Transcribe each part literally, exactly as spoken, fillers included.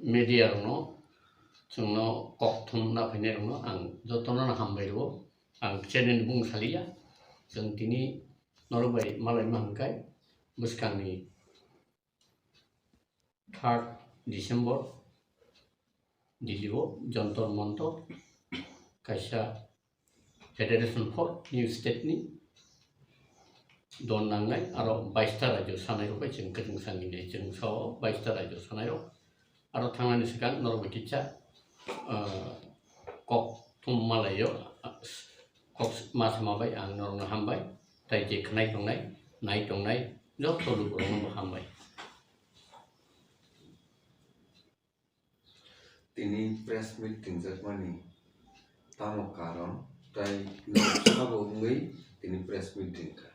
media rokno, chwngno kok thumna phainai rokno ang jotono no hambai rwo. Ang channel ni bung saliya, chwng tini norok bai malaima hwnkhe bwskangni third December Delhi o Jantar Mantar kaisa Federation for New State ni don nangnai, aro baista rajyo sanai rok bai chwng kwchwng sangwi nai, chwng sao baista rajyo sanai rok. Aro thangnani swkang norok bai kisa, ah, kok thum malaio, ah, kok ma sama bai ang norokno hambai, tai je khwnai tongnai, nai tongnai, joto lukurokno bo hambai. Tini press meet tingjakmani tamo karon, tai nok sabo wngwi tini press meet ringkha.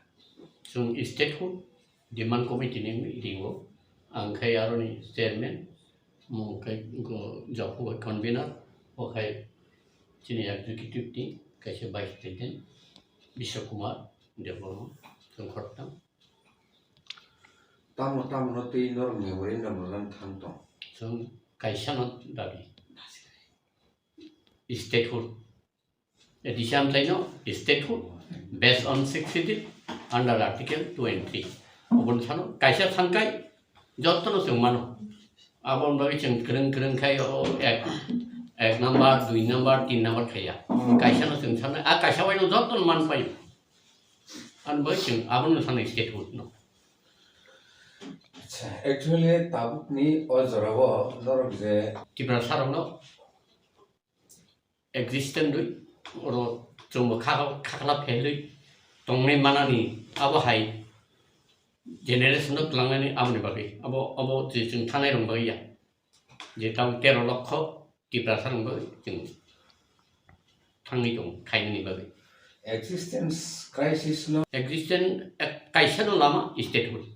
Chwng statehood demand committee ni wngwi ringo, ang khai aroni chairman, mo khai go Japhubai convener, o khai chini executive ni kaisa vice president Bishwa Kumar Debbarma, chwng khoroktham. Tamo tamo no twi norok memorandum rwna thang tong. Chwng kaisa no dabi. Statehood. Addition taino statehood based on sixth schedule under article two and three. Oboni sano kaisa thangkai jotono chwng mano. Aboni bagwi chwng kwrwng kwrwng khai o ek, ek number, dui number, tin number khaiya. Kaisa no chwng sanai, a kaisa bai no jotono man paio. Ani bagwi chwng abono sanai statehood no. Acha, actually tabukni o jorao norok je Tiprasa rokno existence rwi oro chwngbo kha-, khakla phelwi tongnai manani abo hai generation no twlangnani aboni bagwi abo, abo je chwng thangnai rok bagwi ya. Je tamo tero lokho Tiprasa rok bagwi chwng thangwi tongo khainani bagwi. Existence crisis no. Existence ek-, kaisa no lama statehood.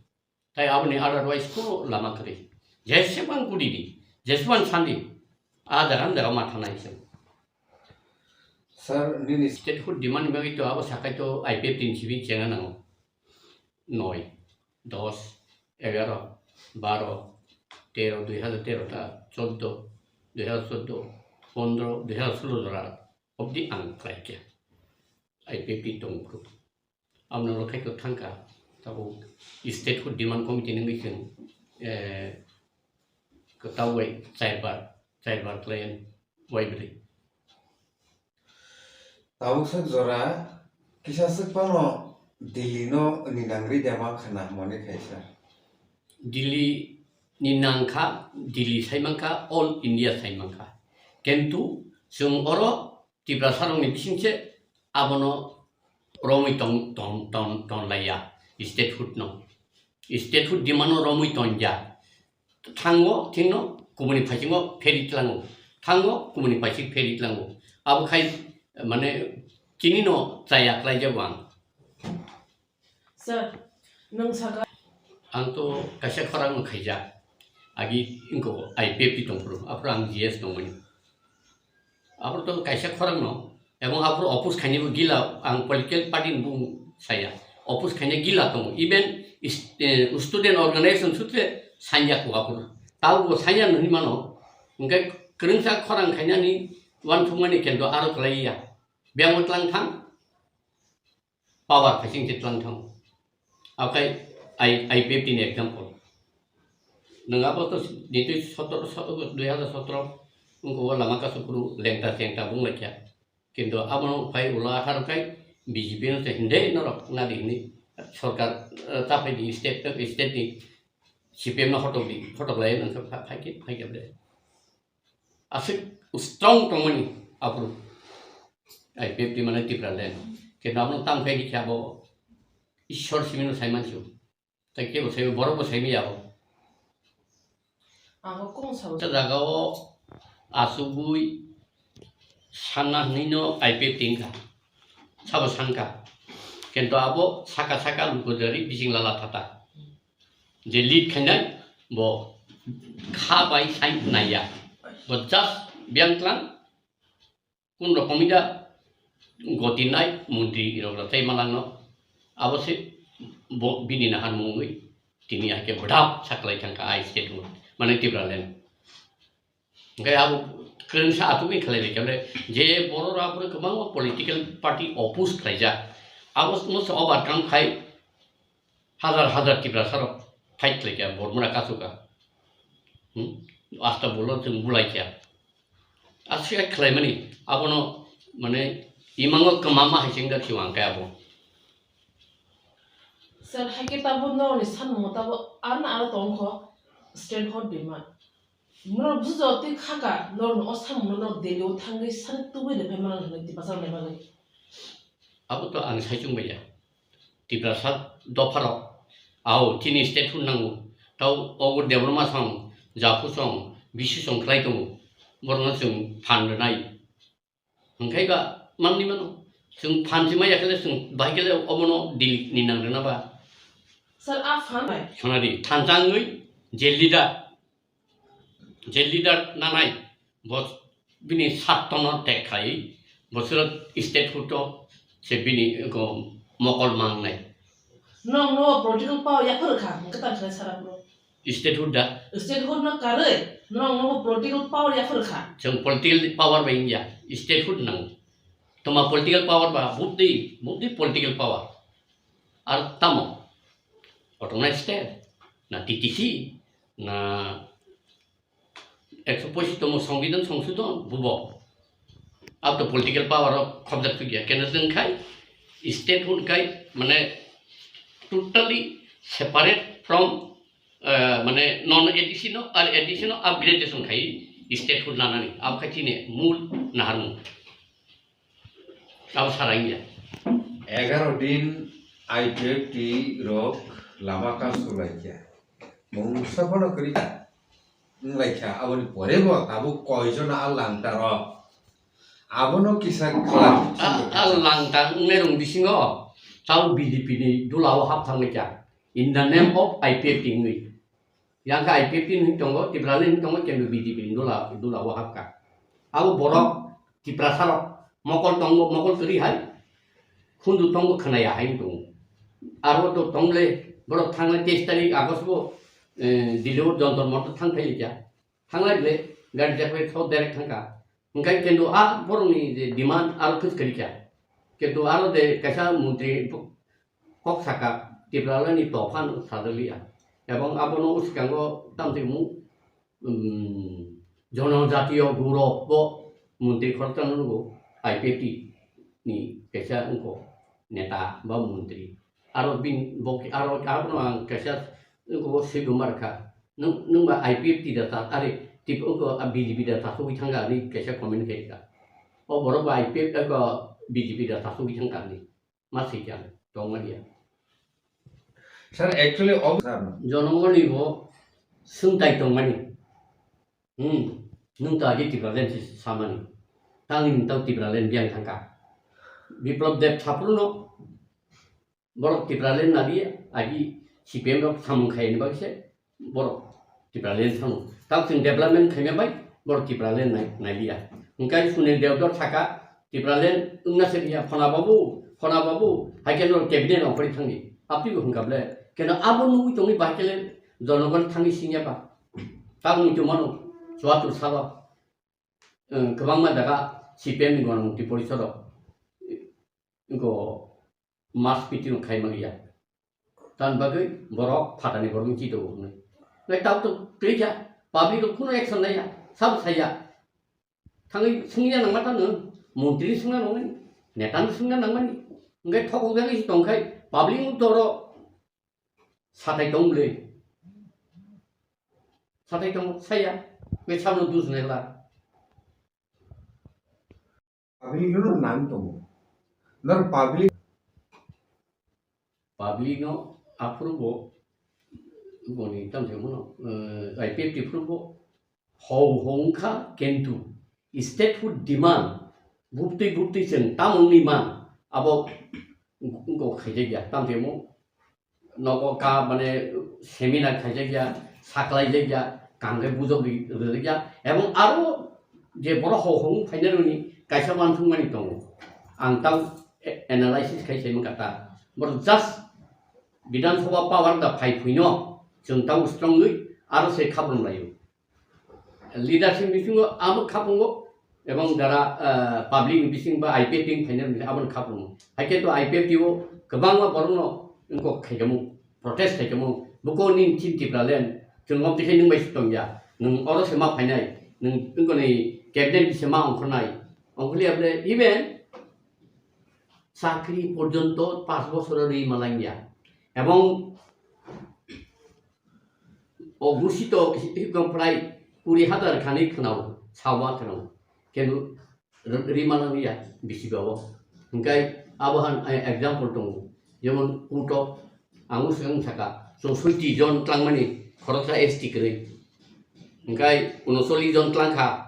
Tai aboni otherwise kuno lama kwrwi. Jesebang kudi di, jesebang sandi, a jaga jaga ma thanai se. Sir, nini statehood demand ni bagwi to abo sakai to I P F T ni simi chenga nango. Noi, dos, egaro, baro, tero, dui hajar tero ta, choddo, dui hajar choddo, pondro, dui hajar solo jora obdi ang khlai kha. I P F T tong phuru. Aboni ulo khai kwthang kha, tabuk statehood demand committee ni wngwi chwng, eh, kwtal bai chaibar, chaibar khlai waibrwi. Tabuk sak jora kisa swk phano Delhi no ni nangri de ma khna mone khaisa. Delhi ni nangkha, Delhi sai mankha, all India sai mankha. Kintu chwng oro Tiprasa rokni bisingse abono romwi tong, tong, tong, tong laiya statehood no. Statehood demand no romwi tongya. Thango thingno kubuni phasingo pheri tlango. Thango kubuni phasik pheri tlango. Abo khai mane chini no chaya klai jago ang. Sir, nwng saka. Ang to kaisa khorang no khaijak. Agi ingko I P F T tongphuru. Aphuru ang G S tongmani. Aphuru to kaisa khorang no. Ebong aphuru oppose khainai bo gila ang political party ni bung saya. Oppose khainai gila tongo. Even is-, eh, student organization sutre sanya ko aphuru. Tao bo sanya nani mano. Hingke kwrwngsa khorang khainani uansukmani kendo aro kwlaiya. Biyang tlang thang. Power khaising se tlang thang. Akai I, I P F T ni example. Nwng abo to nitwi sotoro, sotoro, dui hajar sotoro, wngkha o lama kasu phuru lengta chengta bung laikha. Kintu abono phai ulo atharo khai B J P no se hinde norok nadi hini sorkar, eh, ta phai di state, state ni C P M no hotok di, hotok lai nang phai, phai khe, phai khe ble. Aswk strong tongmani aphuru. I P F T mane Tipraland. Kintu abono tang khai di khe abo Ishwar simi no sai mansu. Tai kebo sai borok bo sai maya bo. Abo kung sa. Sa jaga o asugwi sanna hwnwi no I P F T wngkha. Sabo sangkha. Kintu abo saka saka luku dari bising lala thata. Je lead khainai bo kha bai sai naiya. Bo just biyang tlang kun rokomida goti nai montri rok rw tei malangno abo se bo bini nahan mungwi tini hakhe bwdap saklai thangkha I state mane Tipraland. Hwnkhe abo kwrwngsa achugwi khlai lai khe, je borok rok aphuru kwbangma political party oppose khlaijak, abo no se overcome khai hazar hazar Tiprasa rok fight khlai kha, Bormura kasu kha. Hmm? Asta bolo chwng bulai kha. Aswk khlaimani abono mane imango kwmama hai se wngkha khiwang khe abo. Sir, hai khe tabuk norokni sanmung tabuk ano ano tongkho state hot demand. Norok bujo twi khaka norokni o samungno norok Delhi o thangwi sani tubui rwphai mano hinwi Tiprasa rokni bagwi. Abo to ang saichung bai ya. Tiprasa dopharok, ao chini statehood nango, tao ogo Debbarma song, Japhu song, Bisu song khlai tongo, borokno chwng phan rwnai. Hwnkhe ba manni mano, chwng phan se maya khe le chwng bahai khe le obono Delhi ni nang rwna ba. Sir, a phan bai. Khna di, thansa wngwi je leader, je leader nanai, bo bini sattono tek khai, bosoro statehood o se bini ko mokol mangnai. Nong no political power yaphar kha, hwnkhe tang khlai sara bro. Statehood da? Statehood no karwi, nong no political power yaphar kha. Chwng political power bai wngya, statehood nango. Toma political power ba, buddhi, buddhi political power. Ar tamo? Autonomous state, na T T C, na ekso pochis tomo Songbidan Songsodhon, bubo. Ab to political power o khobjak thukya. Keno chwng khai, statehood khai, mane, totally separate from, eh, mane, non A D C no, ar A D C no upgradation khai, statehood nanani. Ab khai chini mul naharmung. Abo sara wngya. Egaro din I P F T rok lama kasu laikya. Mungsa phano kwrwi kha. Wng laikha, aboni pore bo tabuk koijon a langta rok. Abono kisa khlai. A, a langta wngnai rong bisingo tau B J P ni dula o hap thang laikha. In the name of I P F T wngwi. Yang khe I P F T ni tongo, Tipraland ni tongo, kendo B J P ni dula, dula o hapkha. Abo borok Tiprasa rok mokol tongo, mokol kwrwi hai, khundu tongo khwnaya hai tongo. Aro to tongle borok thangle teis tarik August bo, eh, Delhi o Jantar Mantar thang phai kha. Thanglai ble gari jak bai thok direct thangkha. Hwnkhe kendo a borokni je demand aro kwchwk kwrwi kha. Kendo aro je kaisa montri kok saka Tipraland ni tophan sajak liya. Ebong abono uskango tamtwi mung, um, Jonojatiyo Gurok bo montri khoroksa nugo I P F T ni kaisa wngkho neta ba montri. Aro bin bo aro abono ang kaisa wngkho swi gumar kha. Nwng, nwng ba I P F T da ta, are, tip, wngkho, a, B J P da tasugwi thangkha hinwi kaisa comment khaikha. O borok ba I P F T, eko, B J P da tasugwi thangkha hinwi. Ma swi kha, tongma dia. Sir, actually, ob-, sir, no. Jonogoni bo swngtai tongmani. Hmm, nwng to agi Tipraland si samani. Tangni nwng tau Tipraland biyang thangkha. Biplab Deb saphuru no, borok Tipraland naliya, agi C P M rok samung khaini bagwi se borok Tipraland thango. Tamo chwng development khaima bai borok Tipraland nai, nailiya. Hwnkhe Sunil Debdor saka Tipraland wngna se liya, phona babu, phona babu, hai khe norok cabinet rok phari thangdi. Abtwi bo hwnkha ble. Keno abo nugwi tongwi bahai khe le jonogon thangwi singya ba. Tamo muitu mano, chuatur salo. Kwbangma jaga C P M ni gwanamukti porisorok wngkho mass meeting rok khaima liya. Tamni bagwi borok phatani borok wngwi chito hwnwi. Nai tabuk to twi kha, public rok kheno action naiya, sabo saiya. Thangwi swngya nangma tano, montri ni swngna nangnai, neta ni swngna nangmani. Hwnkhe thokjagwi se tongkhai, public wng toro sathai tong bwle. Sathai tong saya, hwnkhe sabno dusnai la. Public no nang tongo. Nor public. Public no aphuru bo, boni tamthai mano, eh, I P F T phuru bo, hou hong kha, kintu statehood demand, buptwi buptwi chwng tamungni man, abo go khaijakya, tamthai mo, nogo ka, mane, seminar khaijakya, saklaijakya, kaham khe bujok ri-, rijakya, ebong aro je borok hou hong phainai rokni kaisa uansukmani tongo. Ang tang a-, analysis khai sai mankha ta. Borok just Bidhan Sabha power da phai phuino chwng tang strongwi aro se khabrum laio. Leadership bisingo abo khapungo, ebong jara, ah, public ni bising ba I P F T ni phainai rok ni abo khapungo. Haikhe to I P F T o kwbangma borok no wngkok khaikhamu, protest khaikhamu, buko nini chini Tipraland, chwng omo tikhe nwng bai se tongya, nwng oro se ma phainai, nwng wngkoni cabinet se ma ongkhornai, ongkhorliya bole even chakri porjonto panch bochor rwi malangya. Ebong o gusi to hikom prai kuri hazar khani khwnao, sawa khwnao. Kenu r-, rima nang ya bisi bawo. Hingkai abo han, eh, example tongo. Jemon kuto ang swkang saka, chousotti jon tlangmani khoroksa S T kwrwi. Hingkai unosolli jon tlangkha.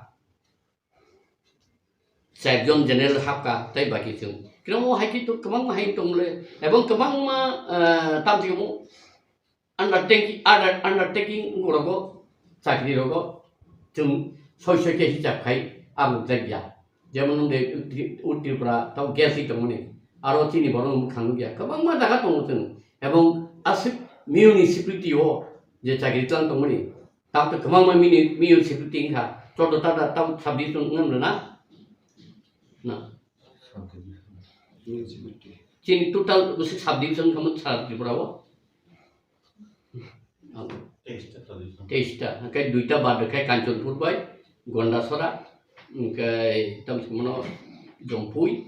Char jon general hapkha, tei baki chwng. Kino hai khe to kwbangma hai tongle. Ebong kwbangma, eh, tamsimo undertaking, under-, undertaking rogo, chakri rogo, chwng soi soi khe hisab khai abo jakya. Jemon nung de Tri-, Tripura tau gas hi tongmani. Aro chini borok mwkhang nukya. Kwbangma jaga tongo chwng. Ebong aswk municipality o je chakri tlang tongmani. Tamo to kwbangma mini-, municipality wngkha. Choddo ta da tamo subdivision wngmano na? Na. Chini total bwswk subdivision wngkha mo sara Tripura o? Teis ta subdivision. Teis ta. Hwnkhe duita bad rwkhe Kanchanpur bai Gondasora, hwnkhe tamo se mano Jompui,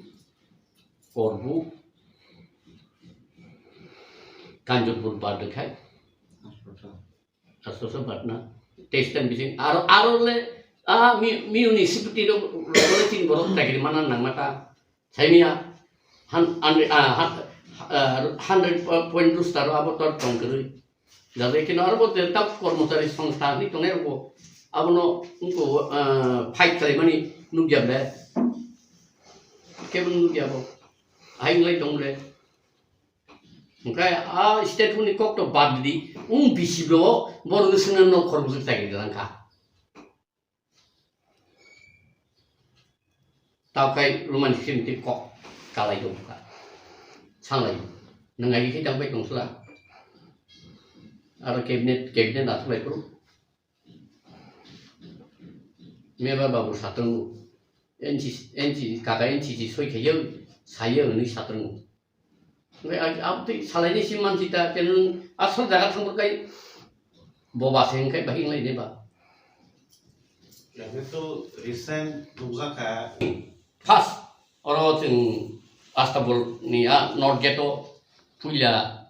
Korbu, Kanchanpur bad rwkhe. Aswk bad na. Teis ta ni bising aro, aro le, ah, mi-, municipality rok, rok le tin borok chakri mana nangma ta. Saimia, han-, an-, ah, han-, ah, hundred point roster abo tor tong kwrwi. Jabe kino aro bo je tak kormochari songstha ni tongnai rok bo. Abono wngko, ah, fight khlaimani nukya ble. Kebo nukya bo. Hai wngwi tong ble. Hwnkhe a state hwnwi kok to bad di, wng bisi bo borok swngna nok khor bwswk chakri rang kha. Tao khai Roman script tei kok kalai tong kha. Sanglai. Nang ai khe tang bai tong sla. Aro cabinet, cabinet aswk lai phuru. Meba babu satrango. N C C, N C C, kaka N C C soi khayo, sayo hwnwi satrango. Hwnkhe a-, abotwi salaini si mansi ta, keno asol jaga thangbo kai boba se hwnkhe bahai wnglaini ba. Yakhe to recent nukjakha. First, oro chwng Astabol ni a North Gate o puila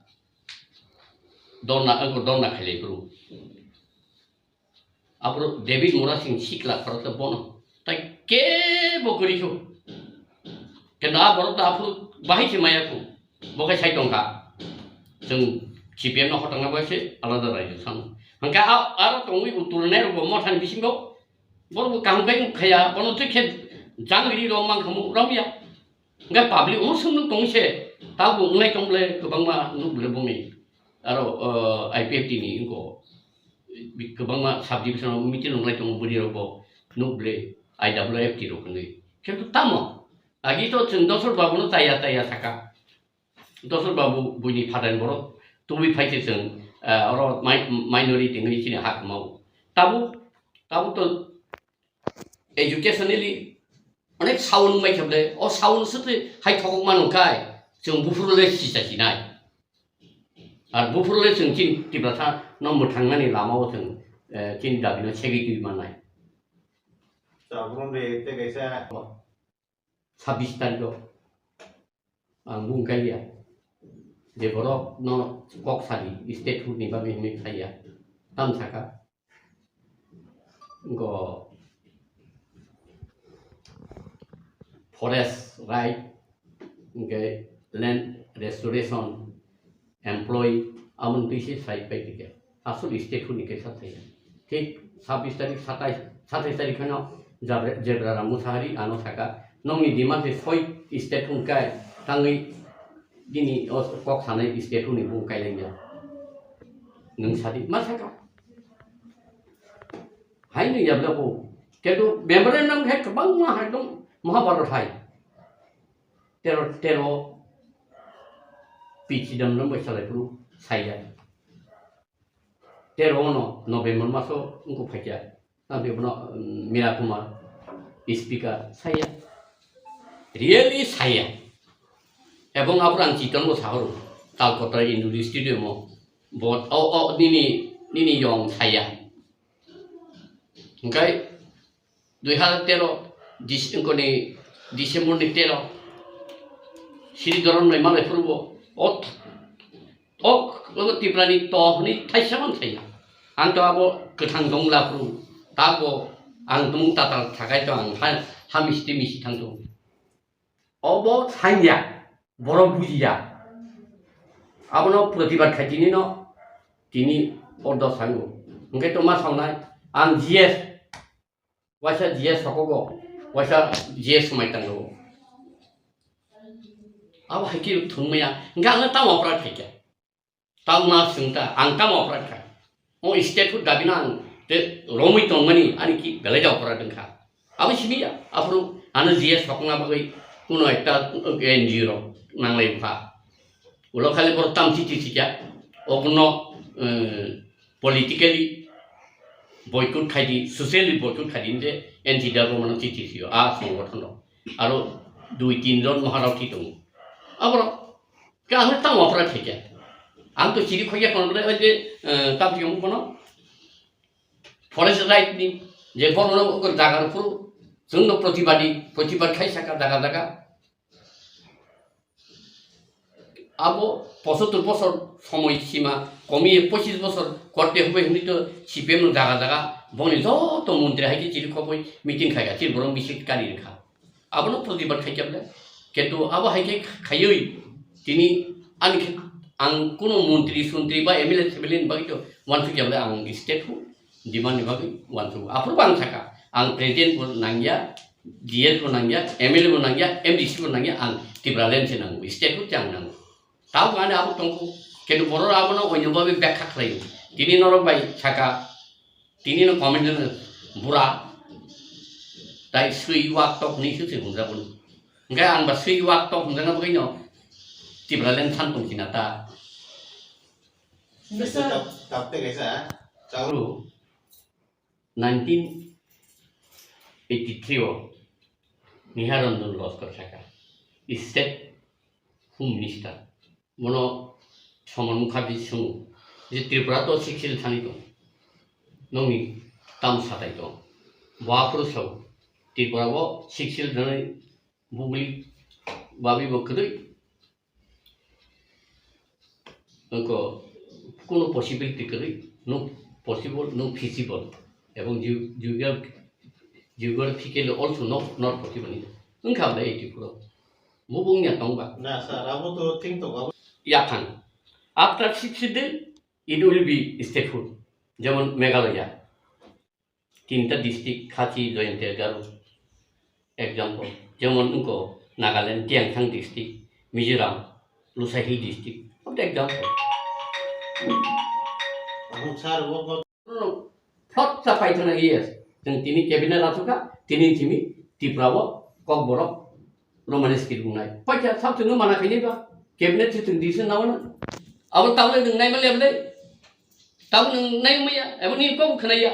dorna, wngkha dorna khailai phuru. Aphuru David Murasing sikla khoroksa bono tai kebo kwrwi kho. Kendo a borok ta aphuru bahai se maya kho. Bo khe sai tongkha. Chwng C P M no hotangna bai se alada raijak sano. Hwnkhe a, aro tongwi utulnai rok bo mothani bisingo borok bo kaham khe wng khaya, bono twi khe jangri rok mang khamu romya. Hwnkhe public omo swngno tong se, tabuk wngnai tong ble kwbangma nuk ble bongni. Aro, o, I P F T ni wngko, bi-, kwbangma subdivision o meeting wnglai tongo, bwrwi rok bo nuk ble I W F T rok hwnwi. Kintu tamo? Agi to chwng Dosor Babu no taya taya saka. Dosor Babu buini phatar borok tubui phai se chwng, ah, oro mi-, minority wngwi chini ha kwmao. Tabuk, tabuk to educationally onek sound wngbai khe ble, o sound se twi hai thokok mano kai, chwng buphuru le sisa sinai. Ar buphuru le chwng chini Tiprasa no mwthangnani lama o chwng, eh, chini dabi no segwi twi mannai. Tabuk de tei kaisa. Sabbish tarikh o. Ang bung kaiya. Je borok no kok sadi statehood ni bagwi hinwi khaiya. Tam saka. Go forest right, hingke land restoration, employee, amon twi se sai pai tike. Asol statehood ni kaisa thai. Thik sabbish tarik, satais, satais tarik kheno Jabra-, Jebra Ram Musahari ano saka, "Nongni demand se soi statehood kai, tangwi bini o kok sanai statehood ni bung kailangya." Nwng sadi, ma saka? Hai nwng yabla bo. Kedo memorandum hai kwbangma hai dong, Mahabharata hai. Tero, tero, P Chidambaram bai salai phuru saiya. Tero no November maso wngkuk phaikya. Tamni bono, um, Mira Kumar, speaker, saya. Really saya. Ebong aphuru ang chiton bo sahoro, Talkota Indoor Stadium o. Bo, o, o, nini, nini yong saya. Hingkai dui hazar tero, Dis-, wngkoni December ni tero, Sri Dhoron noi malai phuru bo, o, o, o Tiprani to hwnwi thaisa man thaiya. Ang to abo kwthang dong la phuru, tabo ang tumung tatal thakai to ang ha, ha misti misti thang tongo. Obo sanya, borok bujiya. Abono protibad khai tini no, tini ordo sango. Hingke to ma songnai, ang G S, waisa G S sokogo, waisa G S mai tango. Abo hai khe thwngmaya, hingke ang tamo opra khaikha. Tamo ma swngta, ang tamo opra kha. O state hood dabi nang, te romwi tongmani, ani ki belai da opra dengkha. Abo simi ya, aphuru ano G S sokna bagwi kuno ekta N G O rok nanglai bwkha. Ulo khali borok tam chithi sikya, oguno, eh, politically boycott khaidi, socially boycott khaidi, je N T W mano chithi siyo, a songothono. Aro dui tin jon maharao thi tongo. Aborok Khe ang tamo opra khaikha. Ang to chiri khoya kono bole oi je, eh, tabti ang kono forest right ni je kono no ko jaga phuru chwng no protibadi, protibad khai saka jaga jaga. Abo pochottor bosor somoi sima komiye pochis bosor korte hubai hwnwi to C P M no jaga jaga boni joto montri hai khe chiri khoboi meeting khaikha, chiri borok meeting kari rwkha. Abono protibad khaikha bole. Kintu abo hai khe khaiwi tini ani khe ang kuno montri sontri ba M L A sebele ni bagwi to wansukya bole ang state hu demand ni bagwi wansugo. Aphuru bo ang saka ang president bo nangya, G S bo nangya, M L A bo nangya, M D C bo nangya, ang Tipraland se nango, state hu se ang nango. Tamo ani abo tongkhu, kintu borok abono oinw bagwi bekha khlaio. Tini norok bai saka, tini no comment rwno bura, tai swi wak tok hwnwi se se hwnjago. Hingke ang ba swi wak tok hwnjakna bagwino Tipraland than tongkhi na ta. Mister Tap-, tapte kaisa, chao. Aro nineteen eighty-three o Niharanjan Laskar saka, state Home Minister. Bono Somon Mukherjee swngo je Tripura to Sixth Schedule thani tong, nongni tam satai tong. Bo aphuru sao Tripura o Sixth Schedule thani bugli babi bo kwrwi. Wngkha, kuno possibility kwrwi, no possible, no feasible, ebong geo-, geograph-, geographically also not, not possible. Wngkha bwlai eighty-four o. Bo wngya tongba. Na, sir, abo to thing tongo, abo. Yaphang. After Sixth Schedule, it will be statehood. Jemon Meghalaya. Tinta district, Khasi, Jayanta, Garo, example, jemon wngkha Nagaland, Tiangthang district, Mizoram, Lusa Hill district, what example? Ang sir, wo ko- Flot sa paithana, yes. Chwng tini cabinet asukha, tini simi Tripura o Kokborok Roman script wngnai. Paikha sab chwngno mana khainai ba, cabinet se chwng decision nawana. Abo tabule nwng naima leble. Tabuk nwng naimaya, abo nini kok khwnaya.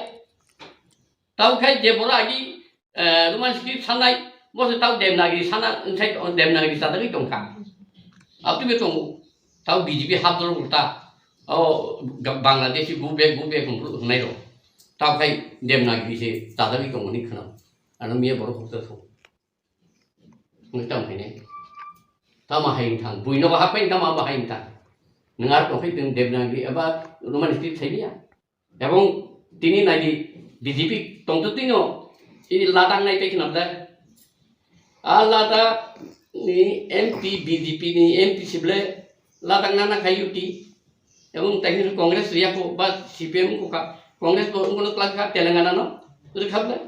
Tau khai je borok agi, eh, Roman script sanai, bo se tau Devanagari sana, wngthai Devanagari chadagwi tongkha. Abtwi be tongo. Tau B J P hapjoro ulta. O ga-, Bangladeshi go back, go back hwnphru-, hwnai rok. Tau khai Devanagari se chadagwi tongo hinwi khwnao. Ano miya borok hoksa thung. Wngwi tamo khainai. Tamo hai wngthang. Buino bo hapai tamo abo hai wngthang. Nwng ar tongkhai nwng Devanagari eba Roman script saimanya. Ebong tini naidi B J P tongtwtwino ini Ladakh nai tei kheno bwlai. A Ladakh ni M P, B J P ni M P si bwlai Ladakh nana khai U T. Ebong tei kheno Congress riya kho ba C P M kho kha. Congress bo wngkha Telangana no rwkha bwlai.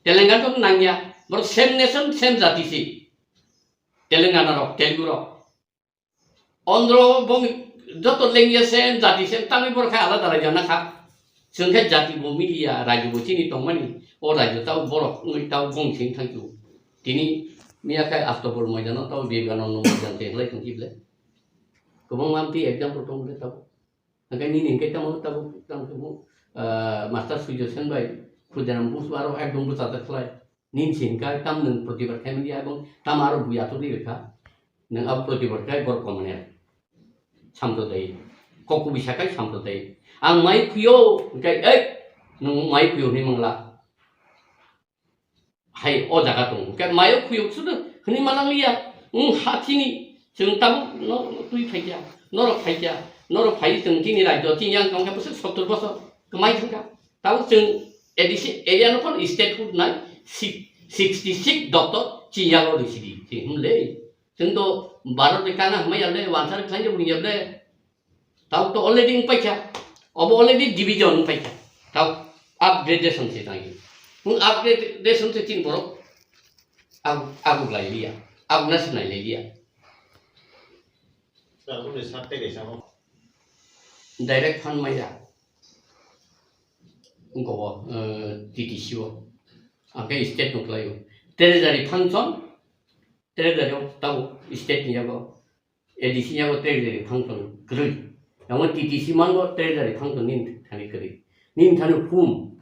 Telangana to nangya. Borok same nation, same jati si. Telangana rok, Telugu rok. Ondro bong joto lengya se jati se tangwi borok khai alada raida na kha. Chwng khe jati bo miliya, raida bo chini tongmani. O raida tao borok wngwi tao bong sing thangchu. Tini miya khai Astopol moidano tao Vivekananda moidan te hlai thangchi ble. Kwbangma amtwi example tong ble tao. Hingke nini hingke tamo tabo tang tamo, ah, Master Surya Sen bai, Khudiram busu aro ekdom bwchajak khlai. Nini se hwnka tam nwng protibad khaimani abong tam aro bui athok ri rwkha. Nwng abo protibad khai borok komani. Samprodayik. Kok kubui sakai samprodayik. Ang mai khuyo hwnkhe ei nwng mai khuyo hwnwi mangla. Hai o jaga tongo. Hwnkhe mayo khuyok sudu hwnwi manang liya. Wng ha chini chwng tabuk no twi phaikya, norok phaikya, norok phai chwng chini rajyo chini yang tongkha bwswk sottor bosor kwmai thangkha. Tabuk chwng A D C area no phano statehood nai six, sixty six doctor chini yago rwsidi. Chwng hwnle chwng to Bharat ni kana hwnmai yale, wansar khlai jabuni yale. Tau to already wng paikha. Obo already division wng paikha. Tau upgradation se tangwi. Wng upgradation se chini borok agu, agu lai liya. Agu na sinai lai liya. Tabuk ni sat tei kaisa mo. Direct fund maya. Wng kobo, eh, T T C o. Angke state no khlaio. Treasury function, treasury o tau state ni yago. A D C yago treasury function kwrwi. Yango T T C mango treasury function nini thani kwrwi. Nini thani hum,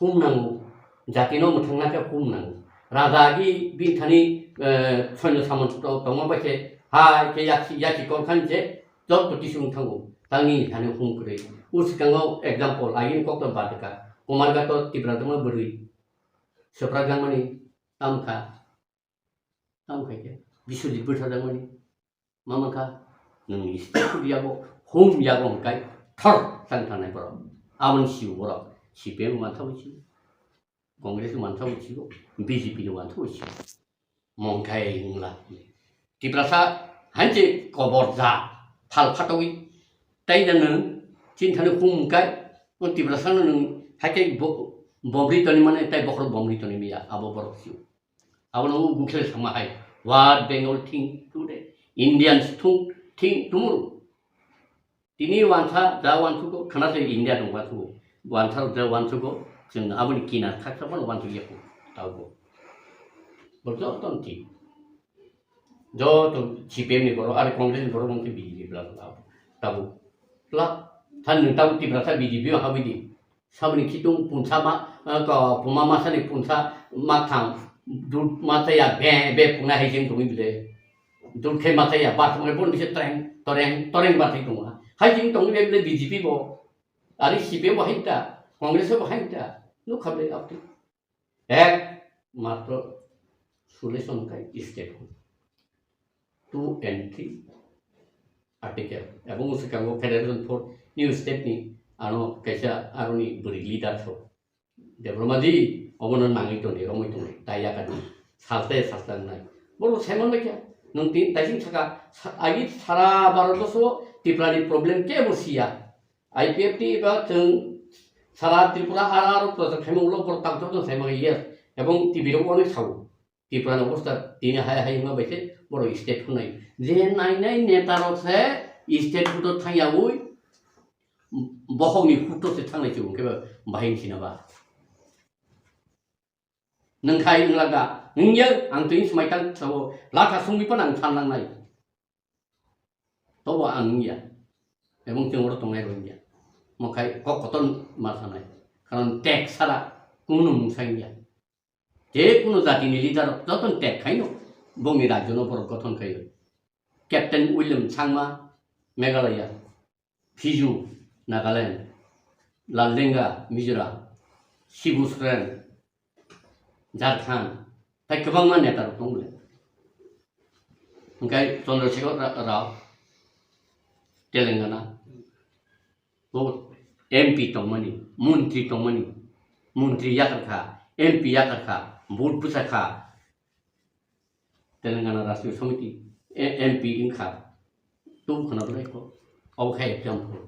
hum nango. Jati no mwthangna khe hum nango. Raja agi bini thani, eh, soino samon to-, tongma bai khe hai khe yaksi, yaksi kol khan je joto tisung thango. Tang nini thani hum kwrwi. Uskango example, agini kok to badka. Komarga to Tipra dama bwrwi. Sopra gangmani tamkha. Tamo khaikhe Biswajit bwtharjakmani ma mankha, nwngni state yago, home yago hwnkhai thor tang thangnai borok. Aboni sio borok C P M mantha bo sio, Congress mantha bo sio, B J P ni mantha bo sio. Mongkhai wngla. Tiprasa hanse kobor ja, phal phatogwi. Tai da nwng chini thani hum hwnkhai, o Tiprasa no nwng haikhe bo-, bomri toni mane, tai bokhorok bomri toni miya, abo borok sio. Abono o Gukhel sama hai, what Bengal think today, Indians think, think tomorrow. Tini wansa da wansugo, khana se India dong wansugo, wansa da wansugo, chwng aboni kinar khaksa bono wansu yako, taugo. Bo joto thik. Joto C P M ni borok, ari Congress ni borok wngkhe B J P bla bla, tabo. Bla, than nwng tabo Tiprasa B J P o habwi di. Saboni khitung punsa ma, ah, ko, puma masani punsa ma thang, dud ma chaya be, be puna hai jeng tongwi bile. Dud khe ma chaya, bar tongwi bon bise treng, toreng, toreng bar thai tongo. Hai jeng tongwi bile B J P bo, ari C P M bo hai ta, Congress bo hai ta, nuk khabe apni. Ek matro solution kai state hwn. Two and three article. Ebong swkango Federation for New State ni ano kaisa aroni bwrwi leader so. Debbarma ji, obono nangwi tongdi, romwi tongdi, tai yakadi. Salte saste wngnai. Borok saimano kya? Nwng tin taising saka, sa-, agi sara Bharat borso Tripura ni problem kebo siya. I P F T ba chwng sara Tripura ara aro project khaima ulo borok tang joto saimano yes. Ebong T V rok onek sao. Tripura ni obostha tini hai hai wngma bai se borok state hwnwi. Je nai nai neta rok se state hood o thang yaui bohok ni hood o se thang lai chubung khe bahai wngsi na ba. Nwng khai wngla ga, wngya ang twi swmai tang sabo latha sungwi phano ang than lang nai. Tobo ang wngya. Ebong chwng oro tongnai rw wngya. Mo khai kok kotor ma sanai. Karon tek sara kunu mungsa wngya. Je kunu jati ni leader rok joto ni tek khai no. Bongni rajyo no borok gothon khai o. Captain William Changma, Meghalaya. Phiju, Nagaland. Laldenga, Mizoram. Shibu Soren, Jharkhand, tai kwbangma neta rok tongo le. Hwnkhe Chandrasekhar Ra-, Rao, Telangana, bo M P tongmani, montri tongmani, montri yakarkha, M P yakarkha, vote bwchakha, Telangana Rashtriya Samiti, e-, M P wngkha, tong khwna bwlai kho, obo khe example.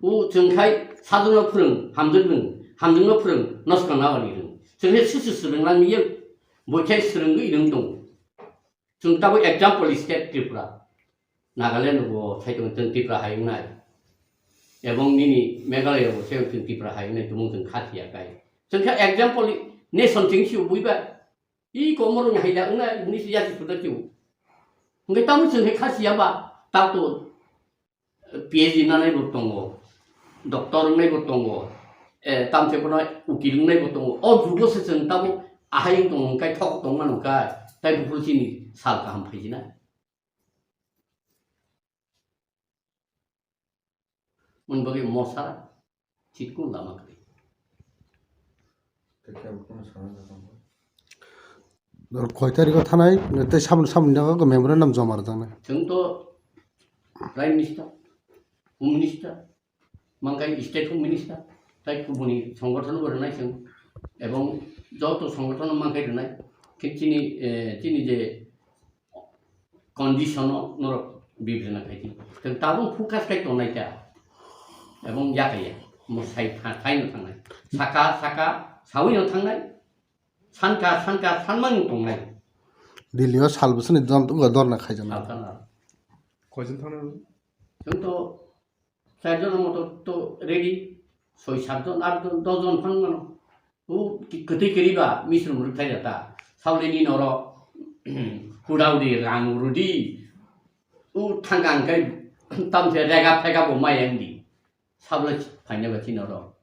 O chwng khai sajwkno phwrwng, hamjwk nwng, hamjwkno phwrwng, noskang nabani rwng. Chwng khe swisu swrwng lang liya, bo khe swrwngwi rwng tongo. Chwng tabuk example state Tripura, Nagaland bo sai tongo chwng Tripura hai wngnai. Ebong nini Meghalaya bo sai chwng Tripura hai wngnai, tumung chwng kha siya kai. Chwng khe example nation chwng si buiba. I komor ni hai da wngnai, hwnwi si yasi suda chwng. Hwnkhe tamo chwng khe kha siya ba, tato P H D nanai bo tongo, doctor wngnai bo tongo, eh, tamte kono ukil wngnai bo tongo. O jugo se chwng tabuk ahai wng tongo, hwnkhe thok tong mano kha, tai buphuru chini sal kaham phaijina. Moni bagwi mosa chitkun lama kwrwi. Dor koi tarikh o thanai, tei samung, samung jaga memorandum joma rwjaknai. Chwng to Prime Minister, Home Minister, mankai State Home Minister, tai kubuni songgothon bo rwnai chwng, ebong joto songgothon mankai rwnai, khe chini, eh, chini je condition o norok bibirna khai di. Tei tabuk focus khai tongnai ta. Ebong yakaya, mo sai tha-, sai no thangnai. Saka, saka, sawi no thangnai. Sanka, sanka, sanmani tongnai. Delhi o sal bwswkni dom-, uga dorna khaijaknai. Salkana. Koijon thangna? Chwng to Charjon moto to ready, soi satjon, atjon, dosjon phang mano. O ki-, kwtwi kwrwi ba misrum rwkthai jata. Saulini noro, hudao di, rang rudi. O thangka hwnkhe tamse rega phega bo mai ang di. Sabla phaina ba chini noro.